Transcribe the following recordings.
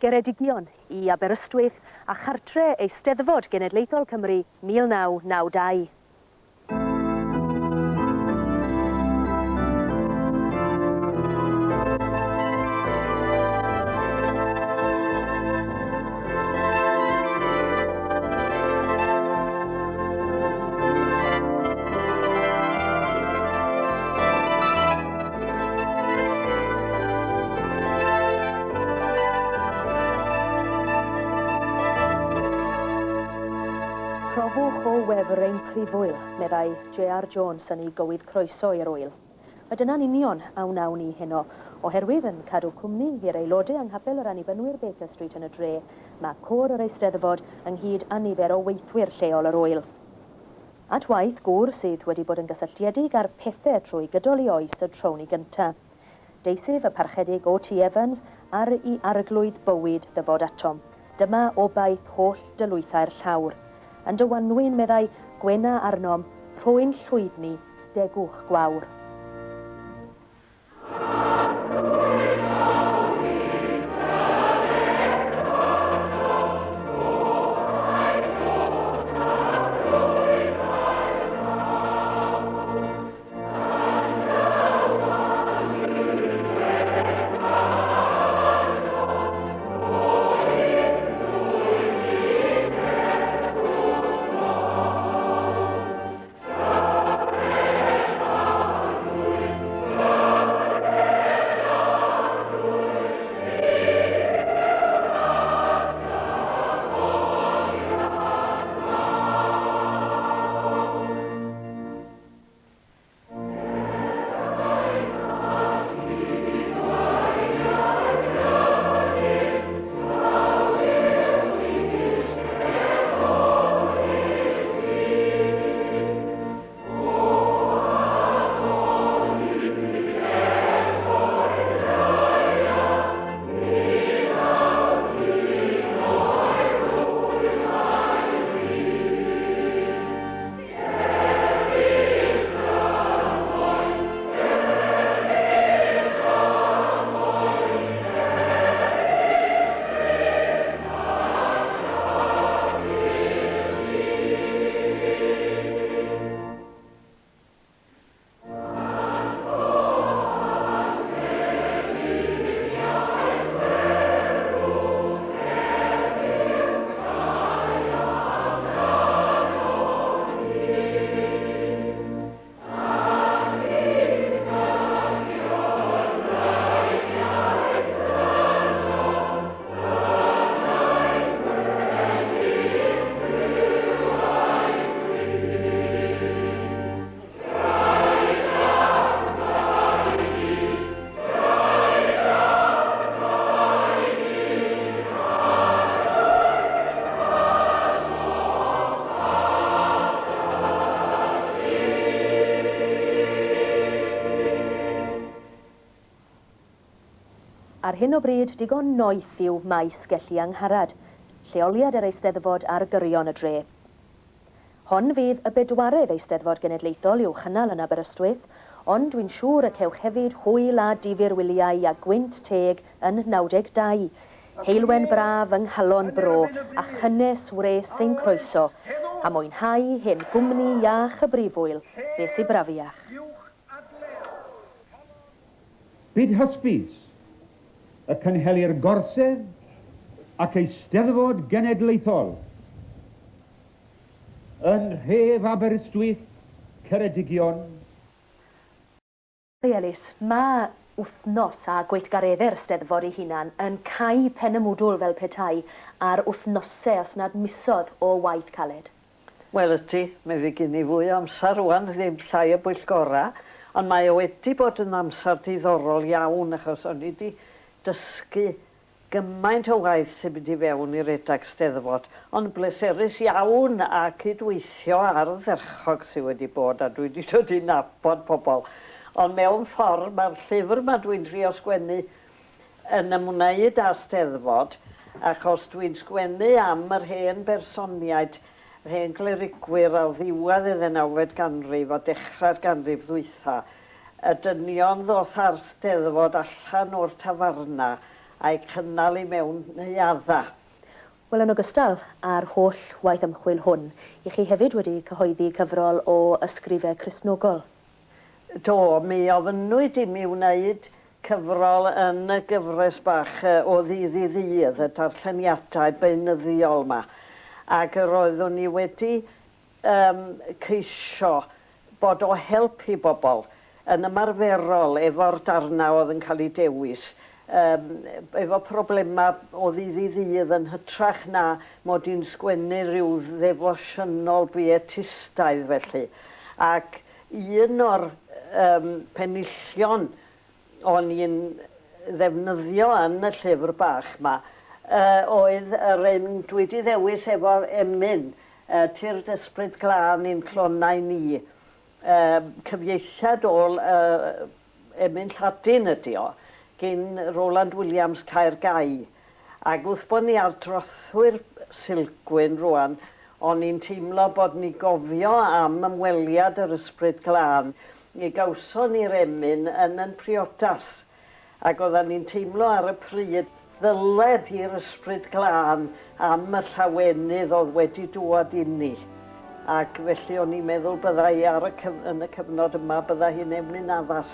Geredigion i Aberystwyth a chartre Eisteddfod Genedlaethol Cymru 1992. Profwch o wefr ein prifwyl, meddai JR Jones yn ei gywydd croeso i'r ŵyl. A dyna'n union a wnawn ni heno, oherwydd yn cadw cwmni i'r aelodau yng Nghapel yr Annibynwyr Baker Street yn y dre, mae côr yr Eisteddfod ynghyd â nifer o weithwyr lleol yr ŵyl. At waith gŵr sydd wedi bod yn gysylltiedig â'r pethe trwy gydol 'i oes y trown ni gynta. Deisyf y Parchedig OT. Evans ar i Arglwydd bywyd ddyfod atom. Dyma obaith holl dylwythau'r llawr. Yn dy wanwyn, meddai, gwena arnom, rho'n llwydni, degwch gwawr. Ar hyn o bryd, digon noeth yw Maes Gelli Angharad, lleoliad yr Eisteddfod ar gyrion y dre. Hon fydd y bedwaredd Eisteddfod Genedlaethol i'w chynnal yn Aberystwyth, ond dwi'n siŵr y cewch hefyd hwyl a difyr wyliau a gwynt teg yn 92. Heulwen braf yng nghalon bro a chynnes wres ein croeso, a mwynhau hen gwmni iach y brifwyl, be sy brafiach? Byd hysbys y cynhelir Gorsedd ac Eisteddfod Genedlaethol yn nhref Aberystwyth, Ceredigion. Mary Ellis, Mae wythnos a gweithgareddau'r Steddfod ei hunan yn cau pen y mwdwl fel petai ar wythnosau os nad misoedd o waith caled. Wel ydy, mi fydd gen i fwy o amser rŵan, ddim llai o bwyllgorau, ond mae o wedi bod yn amser diddorol iawn achos o'n i 'di dysgu gymaint o waith sy'n mynd i fewn i redag Steddfod, ond bleserus iawn a cydweithio ardderchog sydd wedi bod a dwi 'di dod i nabod pobl. Ond mewn ffordd mae'r llyfr 'ma dwi'n trio sgwennu yn ymwneud â Steddfod, achos dwi'n sgwennu am yr hen bersoniaid, yr hen glerigwyr ar ddiwedd y ddeunawfed ganrif a dechrau'r ganrif ddwytha, y dynion ddoth â'r Steddfod allan o'r tafarna a'i cynnal i mewn neuaddau. Wel, yn ogystal â'r holl waith ymchwil hwn, i chi hefyd wedi cyhoeddi cyfrol o ysgrifau Cristnogol. Do, mi ofynnwyd i mi wneud cyfrol yn y gyfres bach o ddydd i ddydd, y darlleniadau beunyddiol 'ma, ac yr oeddwn i wedi um, ceisio bod o help i bobl yn ymarferol efo'r darnau oedd yn cael eu dewis, um, efo problemau o ddydd i ddydd yn hytrach na mod i'n sgwennu rhyw ddefosiynol bietistaidd felly. Ac un o'r um, penillion o'n i'n ddefnyddio yn y llyfr bach 'ma oedd yr un dwi 'di ddewis efo'r emyn, Tyrd Ysbryd Glân i'n Clonnau Ni. Cyfieithiad ôl emyn Lladin ydi o, gin Roland Williams Caer Gai. Ac wrth bod ni ar drothwy'r Sulgwyn rŵan, o'n i'n teimlo bod ni gofio am ymweliad yr Ysbryd Glân. Mi gawson ni'r emyn yn 'yn priodas, ac oeddan ni'n teimlo ar y pryd ddyled i'r Ysbryd Glân am y llawenydd oedd wedi dŵad inni. Ac felly o'n i'n meddwl byddai ar y cyf- yn y cyfnod yma bydda hi'n emyn addas.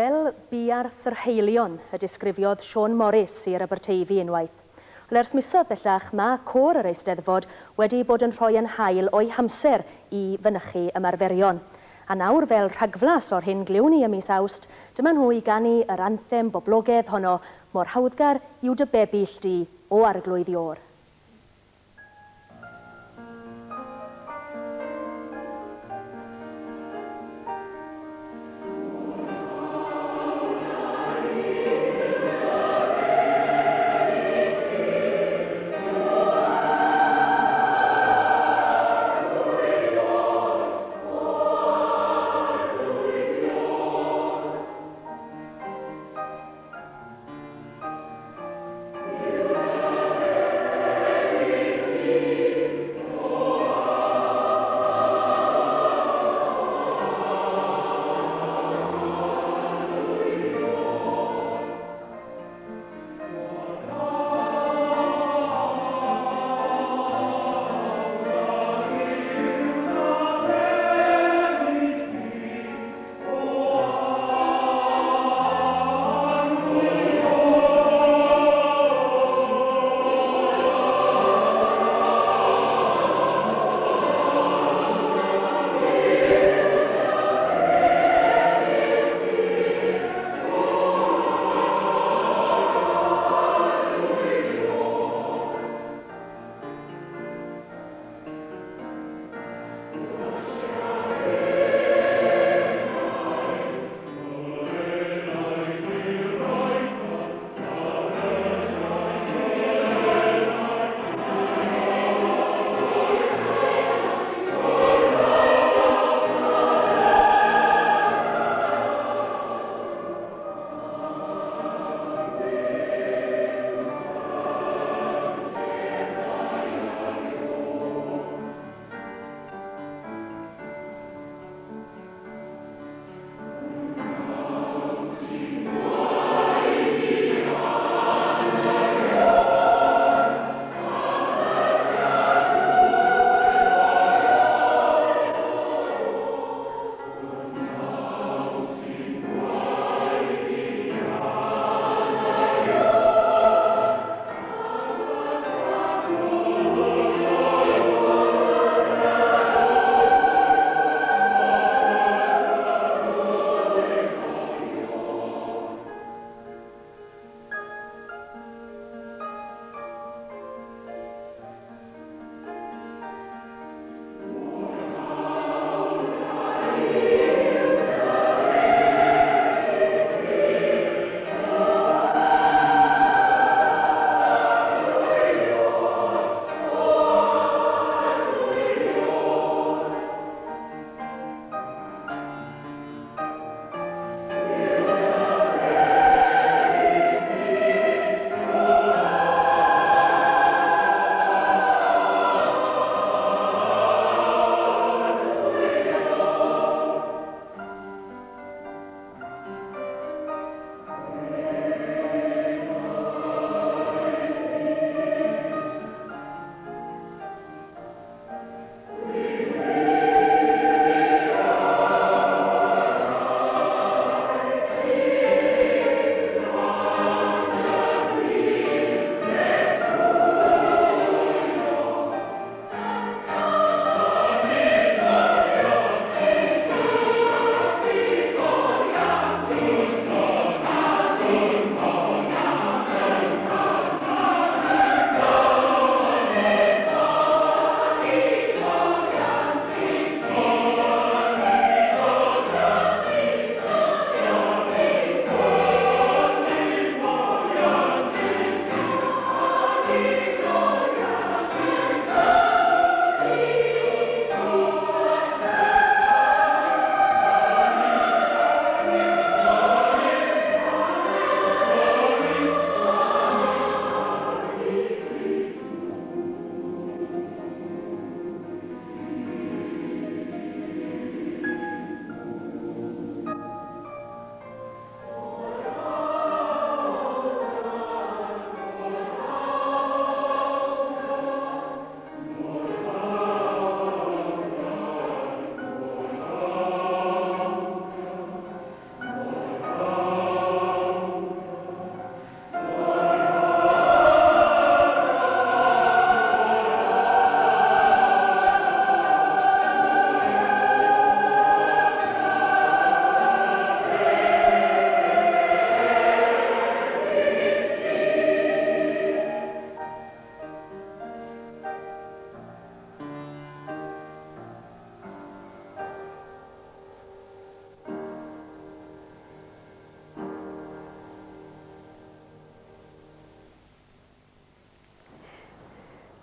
Fel buarth yr Heillion y disgrifiodd Siôn Morris i'r Aberteifi unwaith. Wel, ers misoedd bellach, mae côr yr Eisteddfod wedi bod yn rhoi yn hael o'i hamser i fynychu ymarferion. A nawr, fel rhagflas o'r hyn glywn ni ym mis Awst, dyma nhw i ganu yr anthem boblogedd honno, Mor hawddgar yw dy bebyll di, O Arglwydd Iôr.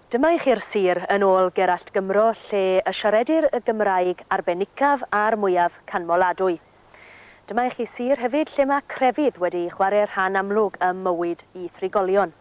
Dyma i chi'r sir, yn ôl Gerallt Gymro, lle y siaredir y Gymraeg arbennicaf a'r mwyaf canmoladwy. Dyma i chi sir hefyd lle mae crefydd wedi chwarae rhan amlwg ym mywyd i thrigolion.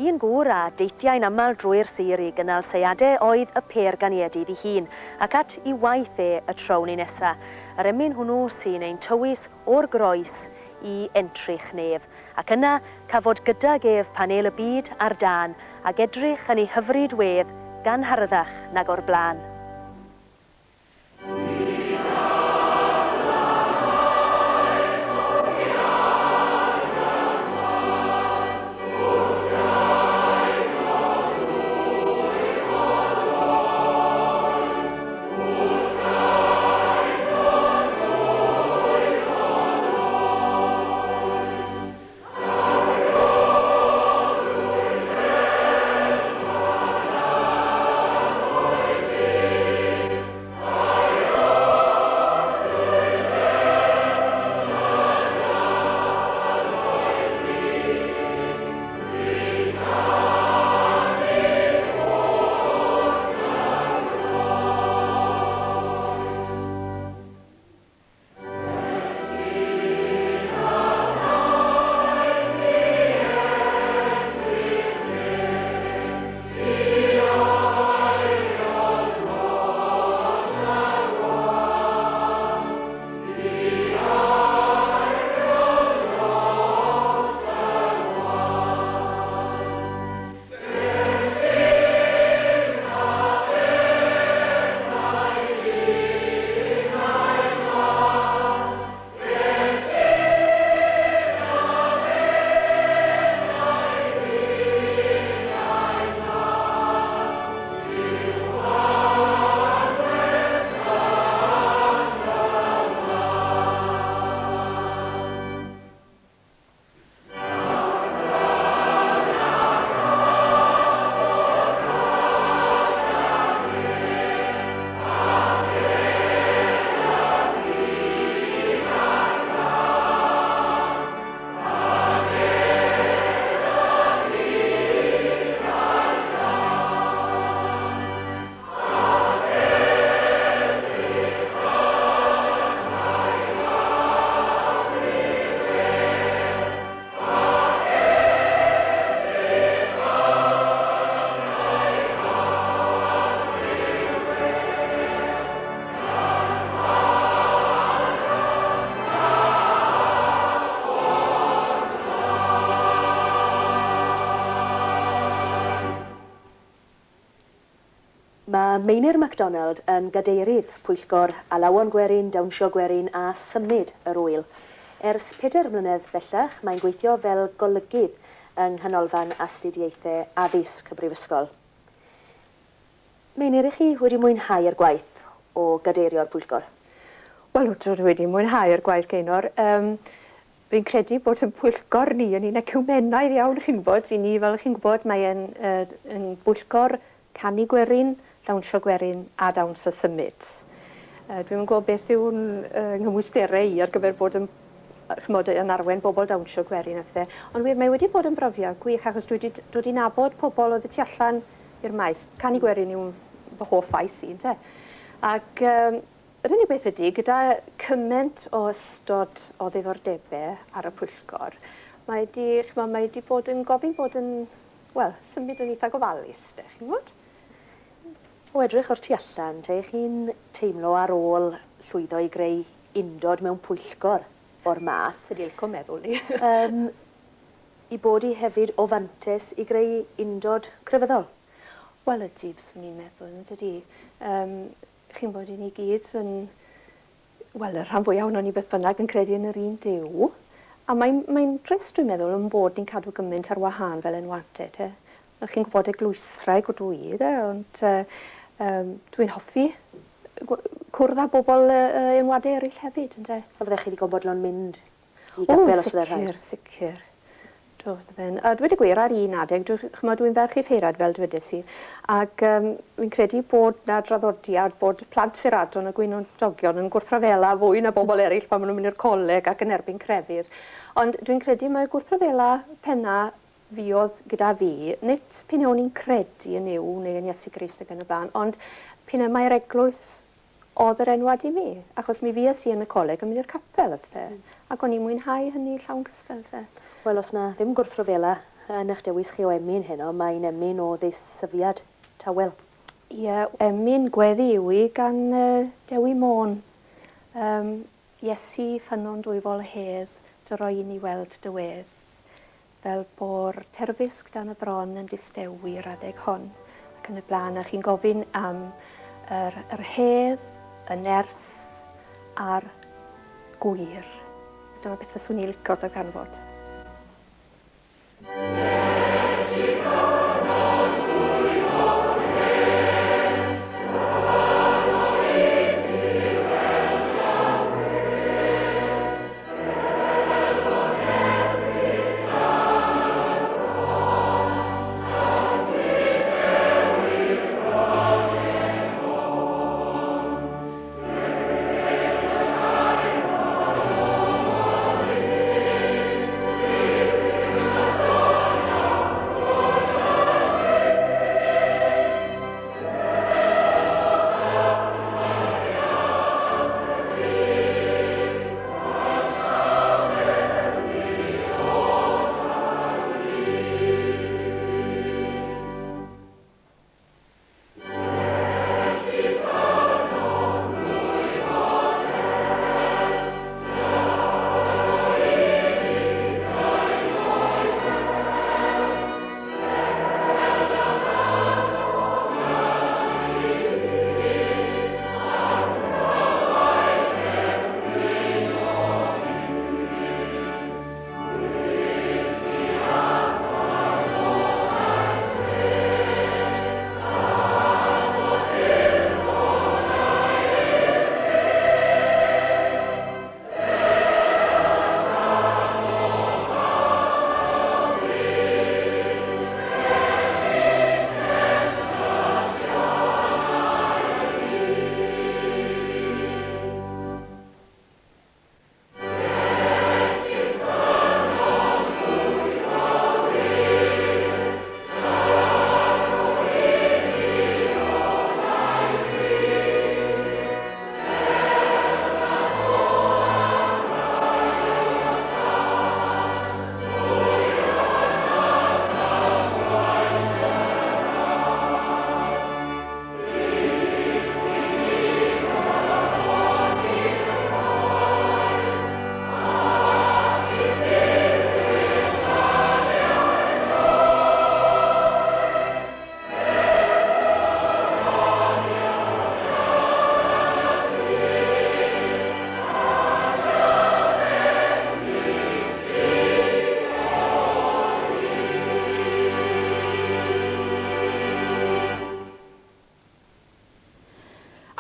Un gŵr a deithiai'n aml drwy'r sir i gynnal seiadau oedd y Pêr Ganiedydd ei hun, ac at i waith e y trown ni nesa, yr emyn hwnnw sy'n ein tywys o'r groes i entrych nef, ac yna cafod gydag ef pan êl y byd ar dân, ag edrych yn ei hyfryd wedd gan harddach nag o'r blaen. Mae Meinir MacDonald yn gadeirydd pwyllgor Alawon Gwerin, Dawnsio Gwerin a Symud yr Ŵyl. Ers pedair mlynedd bellach, mae'n gweithio fel golygydd yng Nghanolfan Astudiaethau Addysg y Brifysgol. Meinir, ych chi wedi mwynhau'r gwaith o gadeirio'r pwyllgor? Wel, ydw, dwi wedi mwynhau'r gwaith, Gaynor. Um, fi'n credu bod yn pwyllgor ni yn un eciwmenaidd iawn, chi'n gwybod. I ni, fel chi'n gwybod, mae e'n uh, yn bwyllgor canu gwerin, dawnsio gwerin a dawns a symud. Uh, Dwi'm yn gwybod beth yw'n uh, nghymwysterau i ar gyfer bod yn chymod, yn arwen bobl dawnsio gwerin a pethau. Ond wir, mae wedi bod yn brofiad gwych achos dwi wedi dod i nabod pobl oedd y tu allan i'r maes. Canu gwerin yw fy hoff faes i, ynte. Ac um, yr unig beth ydy, gyda cymaint o ystod o ddiddordebau ar y pwyllgor, mae wedi, chymod, mae wedi bod yn gofyn bod yn, wel, symud yn eitha gofalus, de, chi'n gwybod? O edrych o'r tu allan, te, chi'n teimlo ar ôl llwyddo i greu undod mewn pwyllgor o'r math? Sy'n lico meddwl ni. um, i bod i hefyd o fantes i greu undod crefyddol? Wel ydy, byswn i'n meddwl, yn dydy. Um, chi'n bod i ni gyd yn, wel, y rhan fwyaf ohonon ni beth bynnag yn credu yn yr un Duw. A mae'n mae drist, dwi'n meddwl, yn bod ni'n cadw gymaint ar wahân fel enwadau, te. Wel, chi'n gwybod eglwyswraig ydw i, de, ond uh, um, dwi'n hoffi cwrdd â bobl uh, enwadau eraill hefyd, ynde. A fyddech chi ddigon bodlon mynd i gapel os byddai rhaid? O, sicr, sicr. Do, bydden. A dweud y gwir, ar un adeg, dwi, chymod, dwi'n ferch i ffeirad, fel dwedes i, ac um, fi'n credu bod na draddodiad bod plant ffeiradon a gweinidogion yn gwrthryfela fwy na bobl eraill pan maen nhw'n mynd i'r coleg ac yn erbyn crefydd. Ond dwi'n credu mai gwrthryfela penna fuodd gyda fi, nid p'un o'n i'n credu yn Nuw neu yn Iesu Grist ac yn y blaen, ond p'un y mae'r eglwys oedd yr enwad i mi, achos mi fues i yn y coleg yn mynd i'r capel a pethe, ac o'n i'n mwynhau hynny llawn cystal te. Wel, os 'na ddim gwrthryfela yn eich dewis chi o emyn heno, mae'n emyn o ddeisyfiad tawel. Ie, emyn gweddi yw i gan Dewi Môn. Yym, Iesu, ffynnon dwyfol hedd, dy roi i ni weld dy wedd. Fel bo'r terfysg dan y bron yn distewi yr adeg hon, ac yn y blaen, a chi'n gofyn am yr, yr hedd, y nerth a'r gwir. Dyma beth fyswn i'n licio darganfod.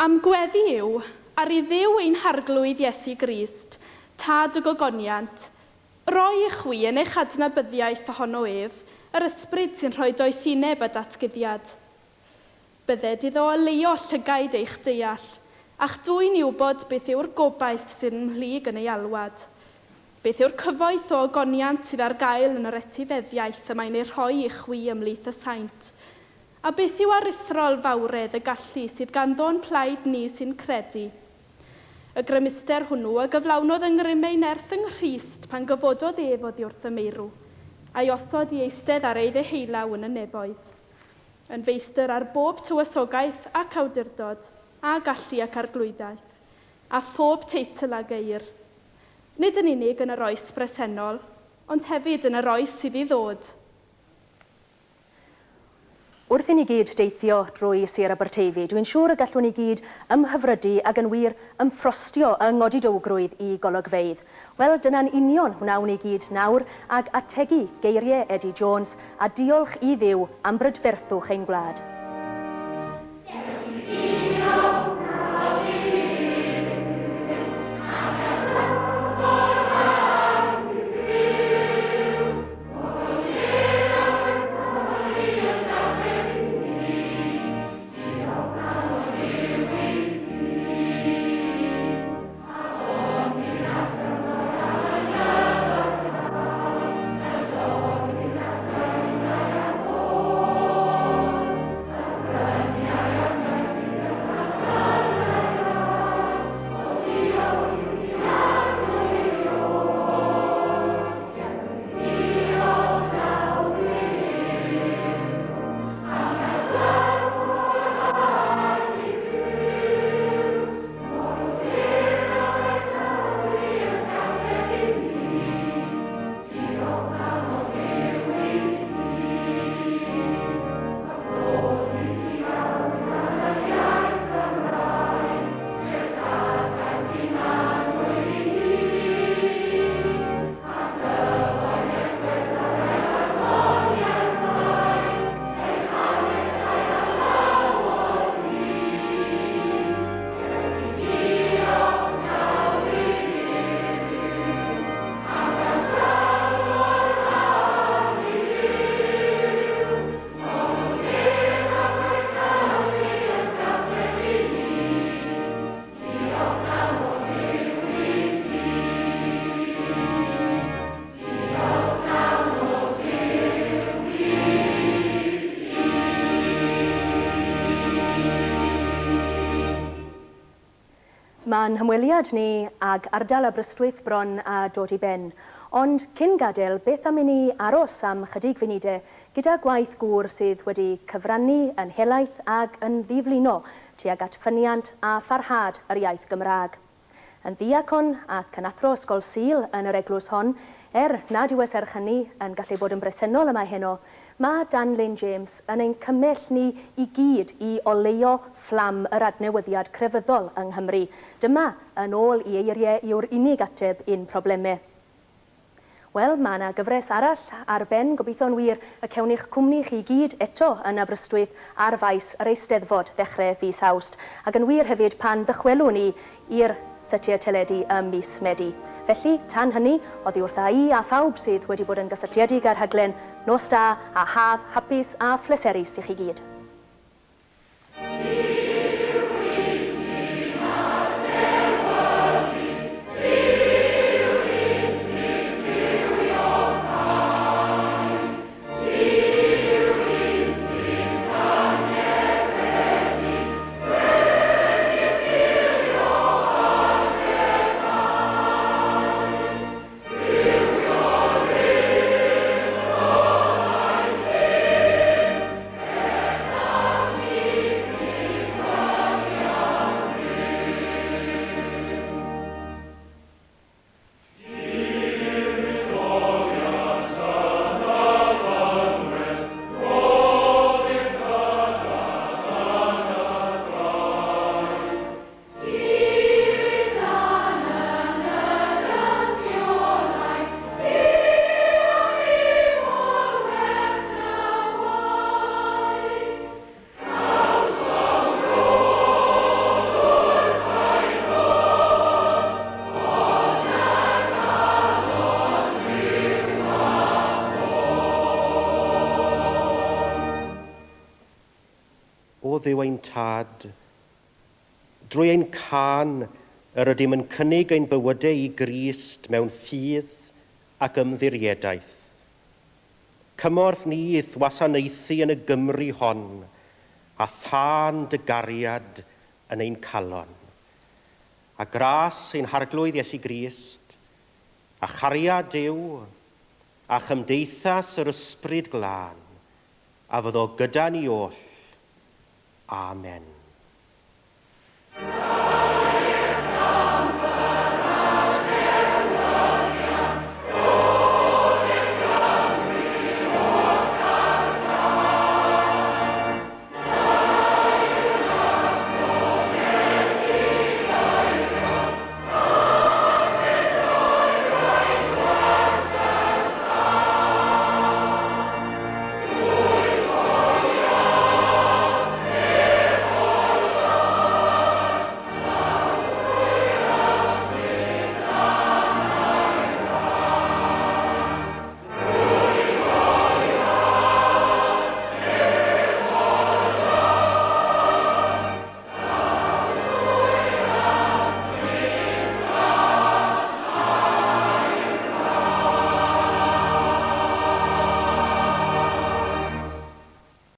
Am gweddi yw, ar i Dduw ein Harglwydd Iesu Grist, Tad y gogoniant, roi i chwi yn eich adnabyddiaeth ohono ef, yr ysbryd sy'n rhoi doethineb a datguddiad. Bydded iddo oleuo llygaid eich deall, a'ch dwyn i wybod beth yw'r gobaith sydd ymhlyg yn ei alwad. Beth yw'r cyfoeth o ogoniant sydd ar gael yn yr etifeddiaeth y mae'n ei rhoi i chwi ymhlith y saint? A beth yw aruthrol fawredd y gallu sydd ganddo o'n plaid ni sy'n credu? Y grymuster hwnnw a gyflawnodd yng ngrym ei nerth yng Nghrist pan gyfododd ef oddi wrth y meirw, a'i osod i eistedd ar ei ddeheulaw yn y nefoedd. Yn feistr ar bob tywysogaeth ac awdurdod, a gallu ac arglwyddaeth, a phob teitl a geir, nid yn unig yn yr oes bresennol, ond hefyd yn yr oes sydd i ddod. Wrth i ni gyd deithio drwy Sir Aberteifi, dwi'n siŵr y gallwn ni gyd ymhyfrydu ac yn wir ymffrostio yng ngodidowgrwydd i golygfeydd. Wel, dyna'n union wnawn ni gyd nawr ag ategu geiriau Eddie Jones a diolch i Dduw am brydferthwch ein gwlad. Mae'n hymweliad ni ag ardal Aberystwyth bron a dod i ben. Ond cyn gadael, beth am i ni aros am chydig funudau gyda gwaith gŵr sydd wedi cyfrannu yn helaeth ag yn ddiflino tuag at ffyniant a pharhad yr iaith Gymraeg. Yn ddiacon ac yn athro Ysgol Sul yn yr eglwys hon, er nad yw e serch hynny yn gallu bod yn bresennol yma heno, mae Dan Lyn James yn ein cymell ni i gyd i oleuo fflam yr adnewyddiad crefyddol yng Nghymru. Dyma, yn ôl i eiriau, yw'r unig ateb i'n problemau. Wel, mae yna gyfres arall ar ben, gobeithio'n wir y cewn ni'ch cwmni chi i gyd eto yn Aberystwyth ar faes yr Eisteddfod ddechrau fis Awst, ac yn wir hefyd pan ddychwelwn ni i'r setiau teledu ym mis Medi. Felly, tan hynny, oddi wrtha i a phawb sydd wedi bod yn gysylltiedig â'r rhaglen, nos da a haf hapus a phleserus i chi gyd. O Dduw ein Tad, drwy ein cân yr ydym yn cynnig ein bywydau i Grist mewn ffydd ac ymddiriedaeth. Cymorth ni i'th wasanaethu yn y Gymru hon, a thân dy gariad yn ein calon. A gras ein Harglwydd Iesu Grist, a chariad Duw, a chymdeithas yr Ysbryd Glân, a fyddo gyda ni oll. Amen.